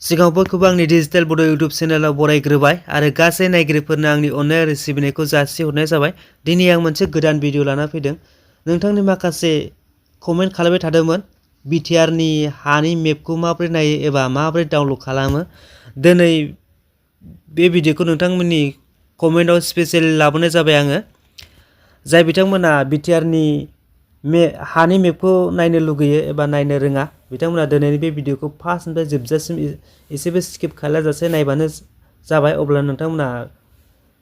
सिगाङाव बयखौबो आंनि डिजिटेल बड' इउट्युब चेनेलाव बरायग्रोबाय आरो गासै नायगिरिफोरनो आंनि अननाय आरो सिबिनायखौ जासिहरनाय जाबाय। दिनै आं मोनसे गोदान भिडिअ लाना फैदों। नोंथांनि माखासे कमेन्ट खालामबाय थादोंमोन बिटिआरनि हानि मेपखौ माबोरै नायो एबा माबोरै डाउनलड खालामो। दिनै बे भिडिअखौ नोंथांमोननि कमेन्टआव स्पेसियेलि लाबोनाय जाबाय आङो। जाय बिथांमोना बिटिआरनि हानि मेपखौ नायनो लुगैयो एबा नायनो रोङा बिथांमोना दिनैनि बे भिडिअखौ फार्स्टनिफ्राय जोबजासिम एसेबो स्किप खालामाजासे नायबानो जाबाय। अब्ला नोंथांमोना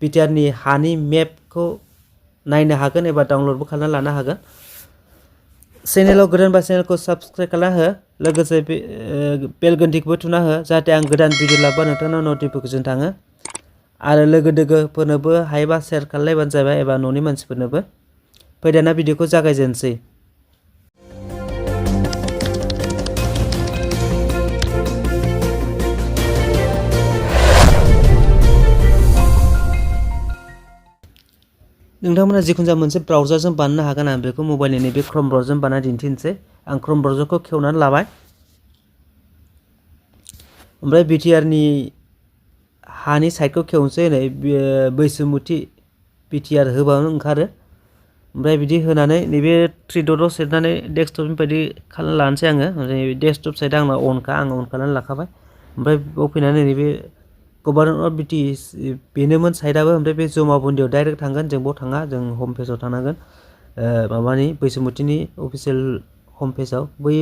बिटिआरनि हानि मेपखौ नायनो हागोन एबा डाउनलडबो खालामना लानो हागोन। चेनेलाव गोदानबा चेनेलखौ साबस्क्राइब खालामना हो, लोगोसे बेल घन्टिखौबो थुना हो जाहाथे आं गोदान भिडिअ लाबा नोंथांनाव नटिफिकेसन थाङो। आरो लोगो दोगोफोरनोबो हायोबा शेयार खालामलायबानो जाबाय एबा न'नि मानसिफोरनोबो। फै दाना भिडिअखौ जागायजेनसै। नोंथांमोना जिखुनु जाया मोनसे ब्राउजारजों बानायनो हागोन। आं बेखौ मबाइलनि नैबे क्रम ब्राउजारजों बानायना दिन्थिनोसै। आं क्रम ब्राउजारखौ खेवनानै लाबाय। ओमफ्राय बिटिआरनि हानि साइटखौ खेवनोसै। नै बैसुमुथि बिटिआर होबानो ओंखारो। ओमफ्राय बिदि होनानै नैबे थ्रि डटआव सेरनानै डेस्कटप बायदि खालामना लानोसै आङो। डेस्कटप साइटआ आंना अनखा, आं अन खालामनानै लाखाबाय। ओमफ्राय बेयाव फैनानै नैबे गभर्नमेन्ट अफ बिटि बेनोमोन साइटआबो। ओमफ्राय बे जमा बुन्दियाव डाइरेक्ट थांगोन, जों बेयाव थाङा, जों हम पेजाव थांनांगोन। माबानि बैसुमुथिनि अफिसियेल हम पेजाव बै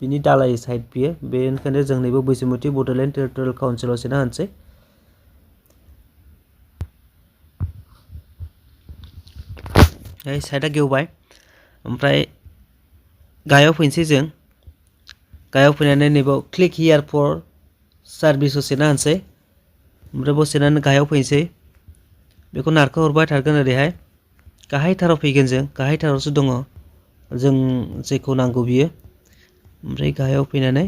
बिनि दालाय साइट बियो। बेनिखायनो जों नैबे बैसुमुथि बड'लेण्ड टेरिटरियेल काउन्सिलाव सोना होनोसै। साइटआ गेवबाय। ओमफ्राय गाहायाव फैनोसै जों। गाहायाव फैनानै नैबाव क्लिक हियार फर सार्भिसआव सोना होनोसै। ओमफ्राय बेयाव सोनानै गाहायाव फैनोसै। बेखौ नारखोहरबाय थागोन ओरैहाय। गाहायथाराव फैगोन जों, गाहायथारावसो दङ जों जेखौ नांगौ बियो। ओमफ्राय गाहायाव फैनानै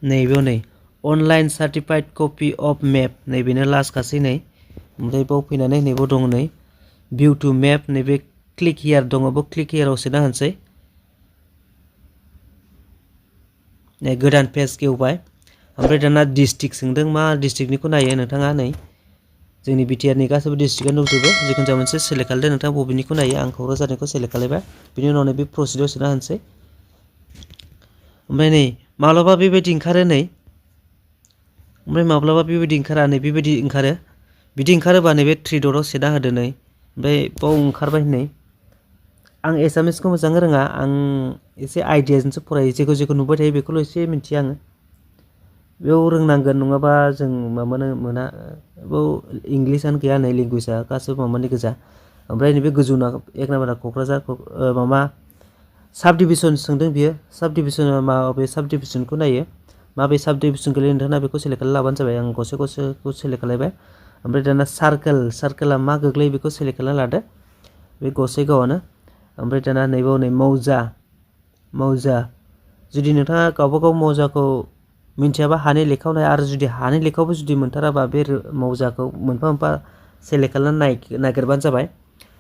नैबेयाव नै online certified copy of map नैबेनो लास्टखासै नै। ओमफ्राय बेयाव फैनानै नैबाव दङ नै भिउ टु मेप, नैबे क्लिक हियार दङ, बेयाव क्लिक हियाराव सोना होनोसै। नै गोदान पेज गेवबाय। ओमफ्राय दाना डिस्ट्रिक्ट सोंदों, मा डिस्ट्रिक्टनिखौ नायो नोंथाङा। नै जोंनि बिटिआरनि गासैबो डिस्ट्रिक्टआनो दंजोबो। जिखुनु जाया मोनसे सेलेक्ट खालामदो नोंथाङा बबेनिखौ नायो। आं क'क्राझारनिखौ सेलेक्ट खालामबाय। बिनि उनाव नैबे प्रसिडआव सोना होनोसै। ओमफ्राय नै माब्लाबा बेबायदि ओंखारो नै, ओमफ्राय माब्लाबा बेबायदि ओंखारा, नै बेबायदि ओंखारो। बिदि ओंखारोबा नैबे थ्रि डटआव सोना होदो नै। ओमफ्राय बाव ओंखारबाय नै। आं एसामिसखौ मोजाङै रोङा, आं एसे आइडियाजोंसो फरायो। जेखौ नुबाय थायो बेखौल' एसे मिन्थियो आङो। बेयाव रोंनांगोन, नङाबा जों माबानो मोना। बेयाव इंलिसआनो गैया नै, लेंगुवेजआ गासैबो माबानि गोजा। ओमफ्राय नैबे गोजौना एक नाम्बारा क'क्राझार माबा साब डिभिसन सोंदों बियो। साब डिभिसना माबे साब डिभिसनखौ नायो, माबे साब डिभिसन गोलैयो नोंथाङा बेखौ सेलेक्ट खालामना लाबानो जाबाय। आं गसाइगावखौ सेलेक्ट खालामबाय। ओमफ्राय दाना सार्कोला मा गोग्लैयो बेखौ सेलेक्ट खालामना लादो। बे गसाइगावआनो। ओमफ्राय दाना नैबाव नै मौजा। जुदि नोंथाङा गावबागाव मौजाखौ मिन्थियाबा हानि लेखायाव नाय, आरो जुदि हानि लेखायावबो जुदि मोनथाराबा बे मौजाखौ मोनफा मोनफा सेलेक्ट खालामनानै नागिरबानो जाबाय।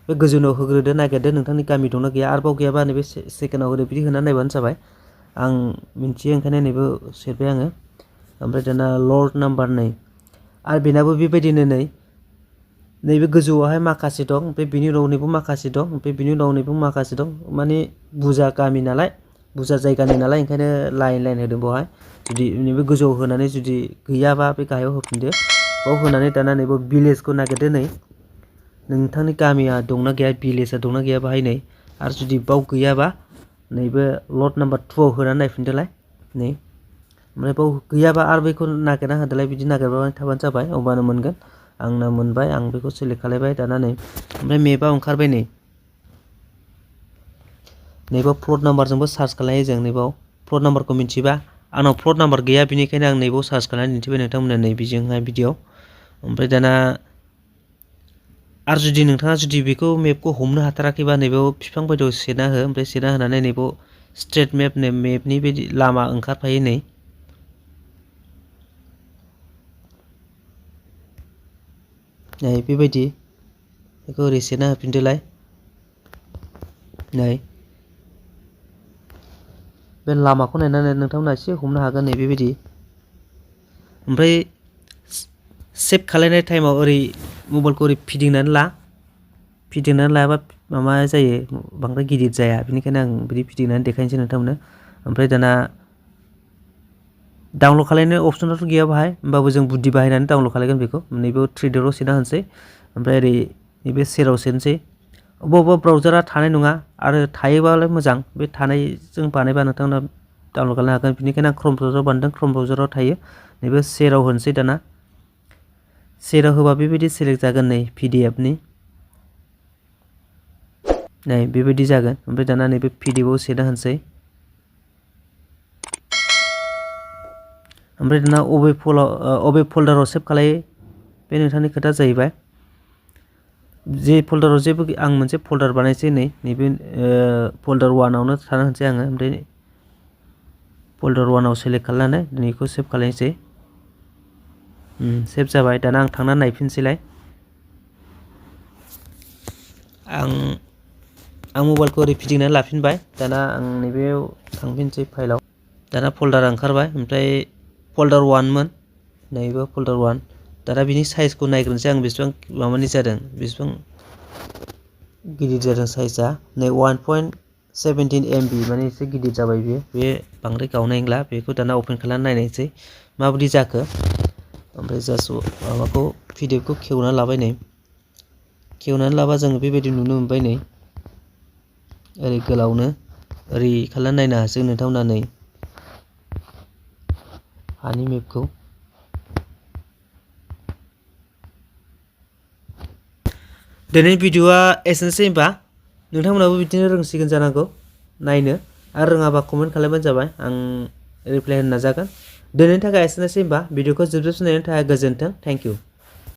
बे गोजौनाव होग्रोदो, नागिरदो नोंथांनि गामि दंना गैया। आरोबाव गैयाबा नैबे सेकेन्डआव होदो, बिदि होनानै नायबानो जाबाय। आं मिन्थियो ओंखायनो नैबे सेरबाय आङो। ओमफ्राय दाना लर्ड नाम्बार नै, आरो बेनाबो बेबायदिनो नै। नैबे गोजौआवहाय माखासे दं, ओमफ्राय बिनि उनाव नैबो माखासे दं, ओमफ्राय बिनि उनाव नैबो माखासे दं। माने बुरजा गामि नालाय, बुरजा जायगानि नालाय, ओंखायनो लाइन होदों बेवहाय। जुदि नैबे गोजौआव होनानै जुदि गैयाबा बे गाहायाव होफिनदो। बाव होनानै दाना नैबे भिलेजखौ नागिरदो नै। नोंथांनि गामिया दंना गैया, भिलेजआ दंना गैया बाहाय नै। आरो जुदि बाव गैयाबा नैबे लर्ड नाम्बार 2आव होनानै नायफिनदोलाय नै। ओमफ्राय बाव गैयाबा आरो बेखौ नागिरना होदोलाय। बिदि नागिरबाय थाबानो जाबाय, अब्लानो मोनगोन। आंना मोनबाय, आं बेखौ सेलेक्ट खालामबाय दाना नै। ओमफ्राय मेपआ ओंखारबाय नै। नैबाव प्लट नाम्बारजोंबो सार्च खालामो जों। नैबाव प्लट नाम्बारखौ मिन्थिबा, आंनाव प्लट नाम्बार गैया बेनिखायनो आं नैबाव सार्च खालामनानै दिन्थिबाय नोंथांमोननो नैबेजोंहाय भिडिअ'। ओमफ्राय दाना आरो जुदि नोंथाङा जुदि बेखौ मेपखौ हमनो हाथाराखैबा नैबाव बिफां बायदियाव सेना हो। ओमफ्राय सेना होनानै नैबाव स्ट्रेट मेप, मेपनि बायदि लामा ओंखारफायो नै। नै बेबायदि बेखौ ओरै सेना होफिनदोलाय नै। बे लामाखौ नायनानै नोंथांमोना एसे हमनो हागोन नै बेबायदि। ओमफ्राय सेभ खालायनाय टाइमाव ओरै मबाइलखौ ओरै फिदिंनानै लायाबा माबा जायो बांद्राय गिदिर जाया बेनिखायनो आं बिदि फिदिंनानै देखायनोसै नोंथांमोननो ओमफ्राय दाना डाउनलड खालायनो अपसनाथ' गैया बाहाय होमबाबो जों बुद्धि बाहायनानै डाउनलड खालायगोन बेखौ नैबे 3 डटआव सोना होनोसै ओमफ्राय ओरै नैबे सेराव सोनोसै अबेबा ब्राउजारा थानाय नङा आरो थायोबालाय मोजां बे थानायजों बानायबा नोंथांमोना डाउनलड खालामनो हागोन बेनिखायनो आं क्रोम ब्राउजाराव बानायदों क्रोम ब्राउजाराव थायो नैबे सेराव होनोसै दाना सेराव होबा बेबायदि सेलेक्ट जागोन नै पिडिएफनि नै बेबायदि जागोन ओमफ्राय दाना नैबे पिडिएफआव सोना होनोसै ओमफ्राय दाना अबे फोल्डाराव सेभ खालायो बे नोंथांनि खोथा जाहैबाय जे फोल्डाराव जेबो आं मोनसे फोल्डार बानायसै नैबे फोल्डार 1आवनो थानो होनसै आङो ओमफ्राय फोल्डार 1आव सेलेक्ट खालामनानै नैखौ सेभ खालायनोसै सेभ जाबाय दाना आं थांनानै नायफिनसैलाय आं मबाइलखौ ओरै फिदिंनानै लाफिनबाय दाना आं नैबेयाव थांफिनसै फाइलाव दाना फोल्डार ओंखारबाय ओमफ्राय फोल्डार 1मोन नैबे फोल्डार 1 दाना बिनि साइजखौ नायग्रोनोसै आं बेसेबां माबानि जादों बेसेबां गिदिर जादों साइजआ नै 1.17 MB माने एसे गिदिर जाबाय बे बांद्राय गावनाय नंला बेखौ दाना अपेन खालामनानै नायनायसै माबायदि जाखो ओमफ्राय जास्ट माबाखौ पिडिएफखौ खेवनानै लाबाय नै खेवनानै लाबा जों बेबायदि नुनो मोनबाय नै ओरै गोलावनो ओरै खालामनानै नायनो हासिगोन नोंथांमोना नै हानि मेपखौ दिनैनि भिडिअआ एसेनोसै होनबा नोंथांमोनाबो बिदिनो रोंसिगोन जानांगौ नायनो आरो रोङाबा कमेन्ट खालामबानो जाबाय आं रिप्लाय होनो नाजागोन दिनैनि थाखाय एसेनोसै होनबा भिडिअखौ जोबजासिम नायनायनि थाखाय गोजोन्थों थेंक इउ